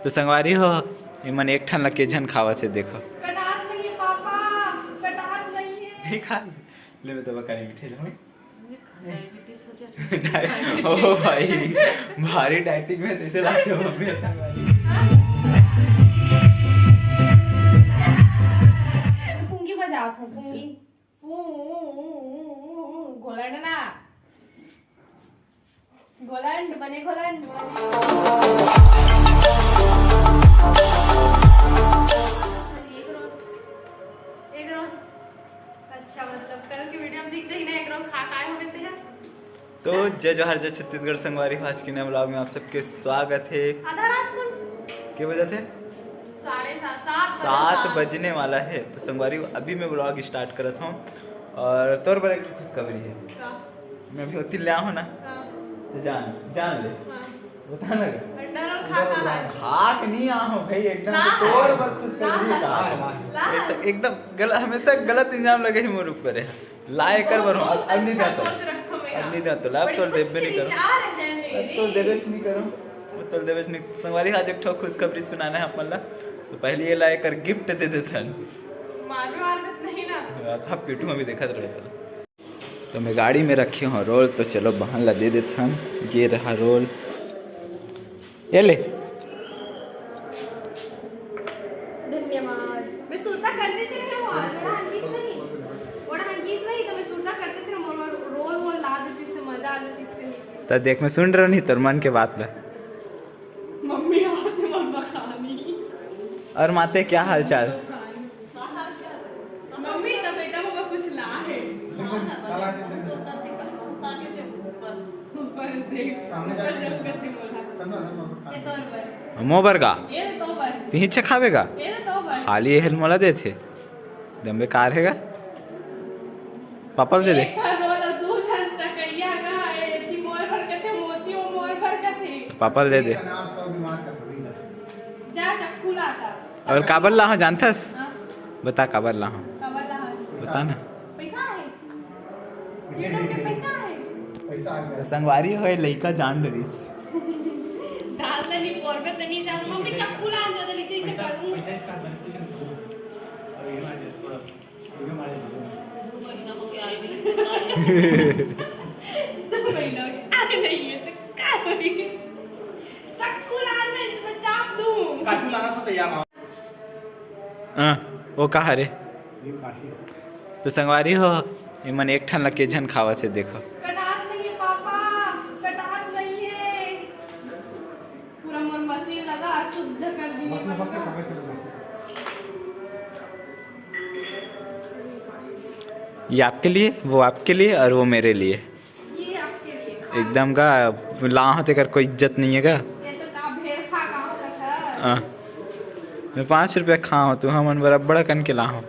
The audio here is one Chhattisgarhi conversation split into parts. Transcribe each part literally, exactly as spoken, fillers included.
तो संगवारी हो, एमन एक ठन ला के झन खावत हे, देखो। कटात नहीं है पापा, कटात नहीं है। नहीं खा ले, मैं तो बकारी मिठे लाऊं। डाय- ओ भाई, भारी डाइटिंग में तैसे लाते हो मम्मी। पुंगी बजावत हूँ, पुंगी। पू-, घोलंड ना। घोलंड बने, घोलंड बने। एक रोल, एक रोल। अच्छा, मतलब, कल की वीडियो में दिख जाही ना, एक रोल खा के आए होबे तेहा। तो जय जोहार, जय छत्तीसगढ़ संगवारी हो, आज के नए व्लॉग में आप सबके स्वागत है। आधा रात को के बजे थे? साढ़े सात, सात बजे, सात सात। बजने वाला है। तो संगवारी हो, अभी मैं व्लॉग स्टार्ट करत हूँ और तोर बर एक खुशखबरी है। का? मैं अभी होती ले आऊँ ना, का? तो जान, जान ले। हाँ। बता ना। अंडा रोल खा का है? खा के नहीं आ हूँ भाई, एकदम से ला। तोर बर खुशखबरी ला। का। ला। एकदम, एकदम गलत, हमेशा गलत इल्जाम लगे ही मोर ऊपर है। ला एकर बर हूँ, अब, अब नहीं बहुत जाता। अच्छा सोच रखो मैं। अब नहीं जाता, अब कुछ तोल देबे नहीं करो। विचार है मेरे। अब तोल देबे नहीं करो, अब तोल देबे नहीं। संगवारी, आज एक ठो खुशखबरी सुनाना है अपन ला। तो पहले ये ला एकर गिफ्ट दे देथन। मालूम आदत नहीं ना। हाँ, खा पेटू में भी देखत रहे तोला। तो मैं गाड़ी में रखे हूँ रोल, तो चलो बहन ला दे देथन। ये रहा रोल, ये ले। धन्यवाद। मैं सुरता कर देते हैं वो आज, ओड़ा हंकीस नहीं, ओड़ा हंकीस नहीं, तो मैं सुरता कर देते हैं, मोर रोल वोल ला देती, इससे मजा आ जाती, इससे नहीं। तो देख, मैं सुन रहा नहीं तोर मन के बात ला। मम्मी आते, मम्मा खानी। और माते, क्या हाल चाल? मम्मी, तो बेटा, वो कुछ ला है। ऊपर देख। सामने ऊपर जाके जब करके बोला। ये तो ऊपर। मोबर का? ये तो ऊपर। तिही छे खाबे का? ये तो ऊपर। खाली ये हेल मोला देथे। दम बेकार है का? पापा ल दे दे। एक ठन रोल अउ दू झन टकैया का, ए, एती मोर भर कथे, मोती वो मोर भर कथे। पापा ल दे दे। जा चक्कू लाता। और काबर लाहूं जानथस? हाँ। बता काबर लाहूं। काबर लाहूं? बता ना। पैसा है। ये लोग के पैसा है। पैसा आ गया। तो संगवारी होए लइका जान डरिस। दाल तनी पोरबे तनी जान, मम्मी चक्कू ला दे दे, इसे, इसे पैसा, करूँ। पैसा इसका बंद, अभी ये मार दे, थोड़ा। दो महीना हो गया, आई नहीं। दो महीना हो गया, आई नहीं है, तो क्या हो रही है? चक्कू लान में मैं चाप दूं। काजू लाना तो तैयार रहो। हाँ, वो कहा रे? ये काशी। तो संगवारी हो, इमन एक ठन ला के झन खावत हे, देखो। कटात नहीं है पापा, कटात नहीं है। पूरा मन मशीन लगा, शुद्ध कर दी। बस में, बस में, पकड़ के लो, बस में। ये आपके लिए, वो आपके लिए और वो मेरे लिए। ये आपके लिए खा। एकदम का लाहूं तेकर कोई इज्जत नहीं है का? ये तो का भेड़ खा का होता था। हाँ। मैं पाँच रुपया खाहूं, तू हमन बराबर कन के लाहूं।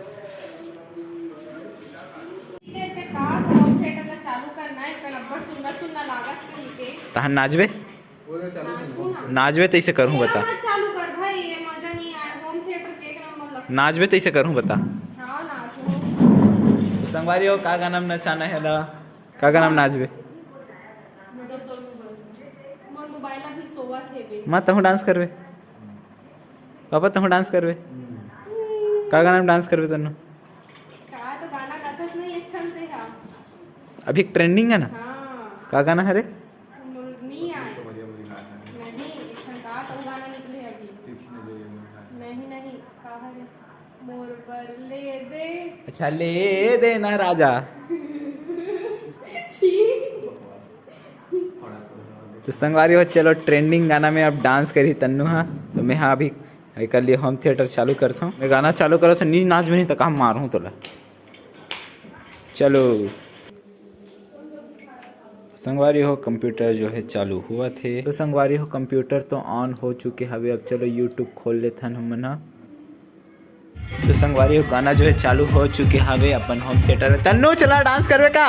इधर के का होम थिएटर ला चालू करना है, पर अब्बड़ सुंदर सुंदर लागत है नीचे। तहन नाचबे? नाचू ना। नाचबे तइसे करहूं बता। मत चालू कर भाई, ये मजा नहीं आए। होम थिएटर के एक नंबर लगता। नाचबे तइसे करहूं बता। हाँ, नाचू। संगवारी हो, का गाना में नचाना है ला? का गाना में नाचबे? मोर मोबाइल अभी सोवत हे बे। माँ, तहूँ डांस करबे? पापा, तहूँ डांस करबे? का गाना में डांस करबे तन्नू? का तो गाना गाथस नहीं, एक ठन ते हा। अभी ट्रेंडिंग है ना? हाँ। का गाना है रे? मोर नी आए। नहीं, एक ठन का तो गाना निकले अभी। नहीं, नहीं, का है रे? मोर बर ले दे। अच्छा, ले दे ना राजा। छी। तो संगवारी हो, चलो ट्रेंडिंग गाना में अब डांस करी तन्नू हा। तो मैं हा अभी एकर लिए होम थिएटर चालू करथों। मैं गाना चालू करथों, नी नाच में नहीं तो काम मारूँ तोला। चलो संगवारी हो, कंप्यूटर जो है चालू होवत हे। तो संगवारी हो, कंप्यूटर तो ऑन हो चुके हवे। अब चलो YouTube खोल लेथन हमन हा। तो संगवारी हो, गाना जो है चालू हो चुके हवे अपन होम थिएटर में। तन्नू, चला डांस करबे का?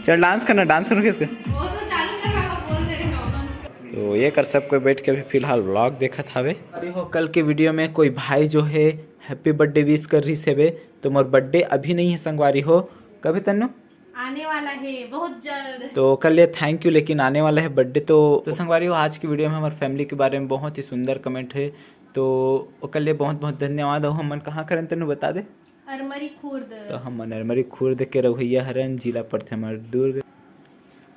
चल डांस करना, डांस करना किसके? वो तो चालू कर रहा, बोल दे रहे हो। तो ये कर सब कोई बैठ के अभी फिलहाल व्लॉग देखत हवे। अरे हो, कल के वीडियो में कोई भाई जो है हैप्पी बर्थडे विश कर रही से बे, तो मोर बर्थडे अभी नहीं है संगवारी हो। कभी तन्नू? आने वाला है बहुत जल्द। तो ओकर लिए thank you, लेकिन आने वाला है birthday। तो तो संगवारी हो, आज की video में हमारे family के बारे में बहुत ही सुंदर comment है, तो ओकर लिए बहुत बहुत धन्यवाद। और हमन कहाँ करन, तेनू बता दे। अरमरी खुर्द। तो हमन अरमरी खुर्द के रहइया हरन, जिला पड़थे हमार दुर्ग।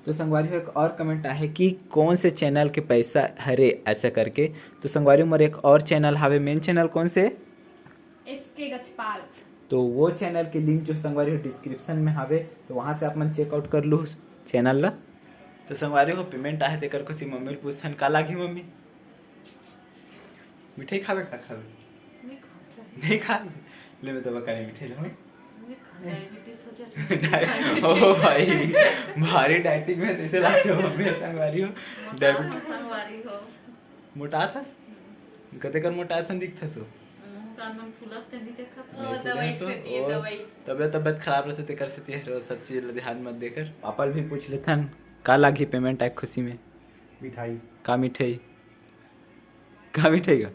तो संगवारी हो, एक और comment आहे कि कौन से channel के पैसा हरे, ऐसा करके। तो संगवारी हो, मोर एक और channel हावे, main channel कौन से? एस के गजपाल। तो वो channel के link जो संगवारी हो description में हावे, तो वहाँ से आप मन check out कर लू channel ला। तो संगवारी हो, payment आहे तेकर खुशी मम्मी ल पूछथन, का लागी मम्मी? मिठाई खाबे, का खाबे? नहीं खाता। नहीं खा? ले, मैं तो बका नहीं मिठाई लाऊं। नहीं खा, diabetes हो जाता है। डाय- ओ भाई, भारी dieting में तैसे लागे मम्मी, संगवारी हो। मोटा diabetes। संगवारी हो। मोटा थस? कते कर मोटा असन दिखथस हो? मुंह कान मन फूलत ते नहीं देखत। ओ, नहीं दवाई फूलत से हो? दिए ओ, दवाई। तबियत, तबियत खराब रहथे तेकर से दिए, रोज सब चीज ल ध्यान मत देकर। पापा ल भी पूछ लेथन, का लागी payment आए खुशी में? मिठाई। का मिठाई? का मिठाई का?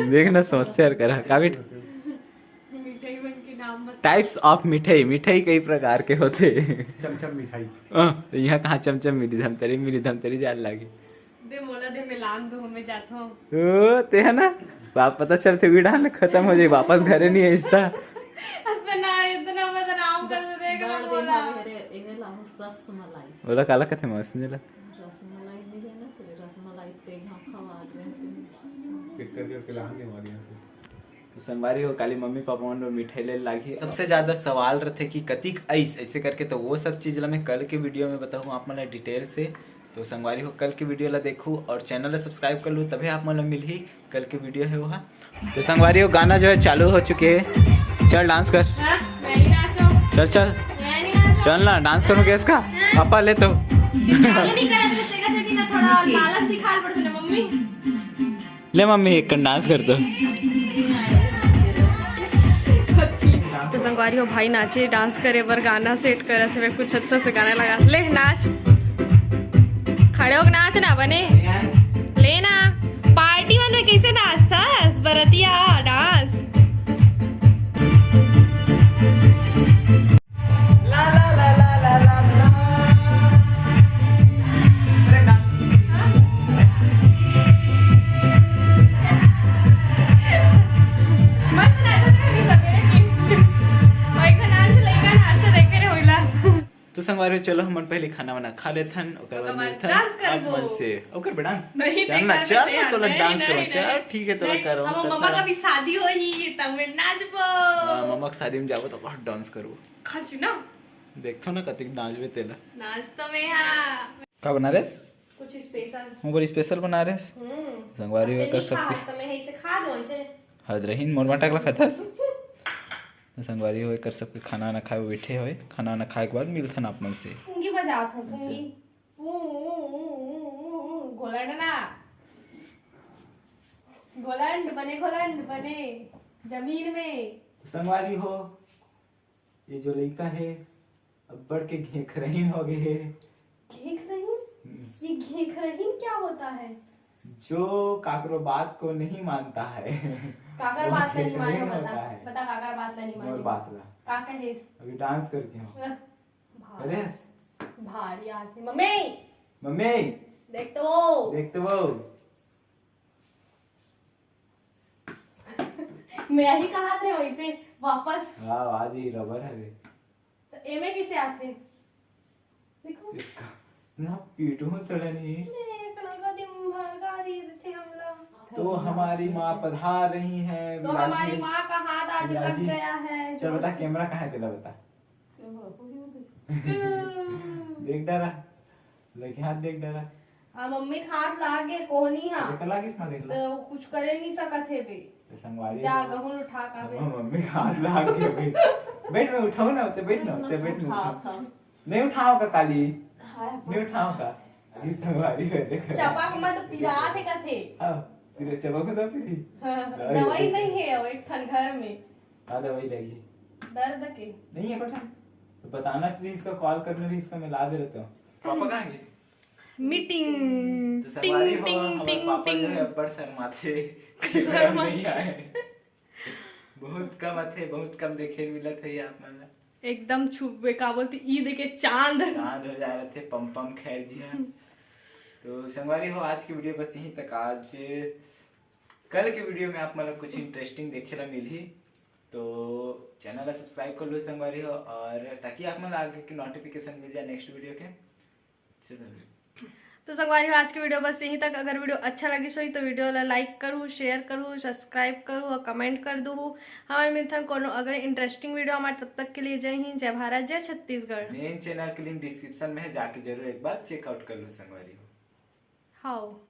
देख ना, समझते यार करा, का मिठाई? मिठाई मन के नाम बता। Types of मिठाई, मिठाई कई प्रकार के होथे। चमचम मिठाई। अ, तो यहाँ कहाँ चमचम मिली, धमतरी मिली, धमतरी जाए लागी। दे मोला दे, मैं लान दो, मैं जात हूँ। ओ, ते है ना, बाप पता चलते उही डाल खत्म हो जाए, वापस घरे नहीं आइस ता। इतना, इतना बदनाम कर दे, देख ना बोला। अरे, एहे लाहौर रसमलाई। बोला काला कथे मौसम जेला? रसमलाई नहीं जाना से, रसमलाई पे घा खवा दे। एक करके पिलाएंगे हमारे यहाँ से। तो संगवारी हो, काली मम्मी पापा मन बर मिठाई ले लागी। सबसे ज्यादा सवाल रथे कि कतिक आइस, ऐसे करके, तो वो सब चीज ला मैं कल के video में बताहूँ आप मन ला detail से। तो संगवारी हो, कल के video ला देखू और channel ला subscribe कर लू, तभे आप मन ला मिलही कल के video है वहाँ। तो संगवारी हो, गाना जो है चालू हो चुके है। चल dance कर। हाँ, मैं ही नाचो। चल चल। मैं नहीं नाचो। चल ना, dance करूँ क्या इसका? हाँ। पापा ले तो। ये चालू नहीं करे तो तेरे से दिन थोड़ा लालच दिखा पड़ते ना मम्मी। ले मम्मी, एक dance कर दो। तो संगवारी हो, भाई नाचे, dance करे बर गाना set करत हवे, कुछ अच्छा से गाना लगा। ले नाच, खड़े होके नाच ना बने। ले ना, party मन में कैसे नाचथस बरतिया dance? मस्त नाचत रहे सब, एक, एक, एक झन नाच लइका नाचते देखे रहे होइला। तो संगवारी हो, चलो हमन पहले खाना वाना खा लेथन, ओकर बाद ओकर बाद मिलथन dance आप करबो। मन से। ओकर बाद dance? नहीं, चल नहीं ना, करबे चल ना, यार, तोला नहीं, dance नहीं, करबो। नहीं। चल, ठीक है, तोला नहीं, करबो। हमर मम्मा का भी शादी होही, तब मैं नाचबो। हाँ, मम्मा के शादी में जाबो तो बहुत dance करबो। खाची ना। देखथो ना कतिक नाचबे तेला। नाच तो मैं हाँ। का बना रेस? कुछ special। मोर बर special बना रेस? हम्म। संगवारी हो कर सकती। तो मैं ऐसे खा दो ऐसे। हद रहीन, मोर बाटा ला खाथस। तो संगवारी हो कर सबके खाना वाना खाए बैठे होए। खाना वाना खाए के बाद मिलथन आप मन से। पूंगी बजात हूँ, पूंगी। अच्छा। ऊ, ऊ, ऊ, ऊ, ऊ, ऊ, घोलंड ना। घोलंड बने, घोलंड बने। जमीन में। तो संगवारी हो, ये जो लइका है, अब्बड़ के घेंखरहीन हो गए है। घेंखरहीन? हम्म। ये घेंखरहीन क्या होता है? जो काकरो बात को नहीं मानता है। काकर वो बात ला नहीं माने हो, घेंखरहीन बता। होता है। बता, काकर बात ला नहीं माने मोर हो। बात ला। का कहेस? अभी dance करके हो। अह, भारी। करेस? भारी आज नहीं। मम्मी! मम्मी! देख तो वो। देख तो वो। मैं यही कहा थे वैसे वापस। हाँ, आज ही rubber है रे। तो एमे कैसे आते? देखो। इसका ना पीटू तोला नहीं। देख ना, का दिन भर गारी देते हमला। तो हमारी माँ पधार रही है, तो विराजी। हमारी माँ का हाथ आज लग विराजी। गया है। चल बता, camera कहाँ है तेरा, बता। देख डरा, लगे हाथ देख डरा। आ, मम्मी के हाथ लाग गे कोहनी हा। देख लागिस ना, देख ला। तो कुछ करे नहीं सकत हे बे। तो संगवारी जा, हो। गहूं उठा का बे। हाँ, मम्मी के हाथ लाग गे बे। बैठ, मैं उठाऊं ना, उते बैठ ना, उते बैठ ना, उठा, उठा। उठा। नहीं उठाओ का काली। हाय, नहीं उठाओ का। अभी संगवारी हो, देख। चपक मत पिरात हे कथे। हाँ, फिर चपक तो फिर। हाँ, दवाई दवाई नहीं है, वो एक ठन घर में। का दवाई लगी? दर्द के। नहीं है कोठा। तो बताना रहिस का, call करना रहिस का, मैं ला दे रहता हूँ। पापा कहाँ गए? Meeting। तो संगवारी हो, टिंग, हमारे टिंग, पापा जो टिंग। है, अब्बड़ शर्माथे। शर्मा। नहीं आए। बहुत कम आथे, बहुत कम देखे मिलत है आप मन ला। एकदम छुबे का बोलती ई देखे चांद। चांद हो जा रहे थे पम पम खैर जी हाँ। तो संगवारी हो, आज की वीडियो बस यहीं तक। आज कल के वीडियो में आप मतलब कुछ इंटरेस्टिंग देखे ला मिलही, तो चैनल ला सब्सक्राइब कर लो संगवारी हो, और ताकि आप मन ला आगे के नोटिफिकेशन मिल जाए नेक्स्ट वीडियो के। चलो, तो संगवारी हो, आज के वीडियो बस यहीं तक। अगर वीडियो अच्छा लगिस होही तो वीडियो ला लाइक करू, शेयर करू, सब्सक्राइब करू और कमेंट कर दू। हमारे मिलथन कोनो अगर इंटरेस्टिंग वीडियो हमारे, तब तक के लिए जय हिंद, जय भारत, जय छत्तीसगढ़। मेन चैनल के लिंक डिस्क्रिप्शन में है, जाके जरूर एक बार चेकआउट कर लो संगवारी हो। हाउ।